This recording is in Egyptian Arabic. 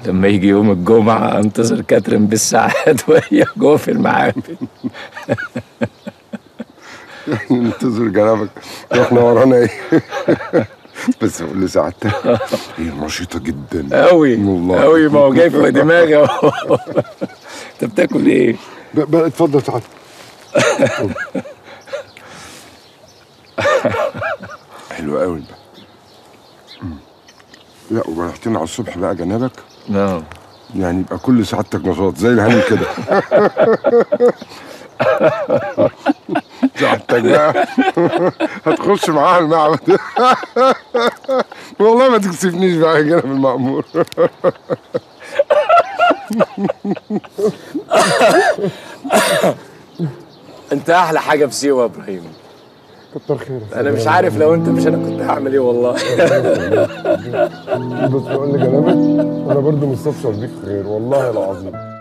لما يجي يوم الجمعة انتظر كاترين بالساعات وهي جوه في المعابد. ننتظر جنابك واحنا ورانا ايه؟ بس قول لي سعادتك، هي نشيطة جدا قوي والله قوي. ما هو جاي في دماغي اهو. انت بتاكل ايه؟ اتفضل سعادتك. حلو قوي بقى. لا وبرحتنا على الصبح بقى جنابك. نعم. يعني يبقى كل سعادتك نشاط زي الهانم كده. سعادتك بقى هتخش معاها المعبد. والله ما تكسفنيش بقى يا جناب المأمور. انت احلى حاجة في سيوه يا ابراهيم. كتر خيرك. انا مش عارف لو انت مش انا كنت هعمل ايه والله. بس بقول لجنابك انا برضو مستبشر بيك خير والله العظيم.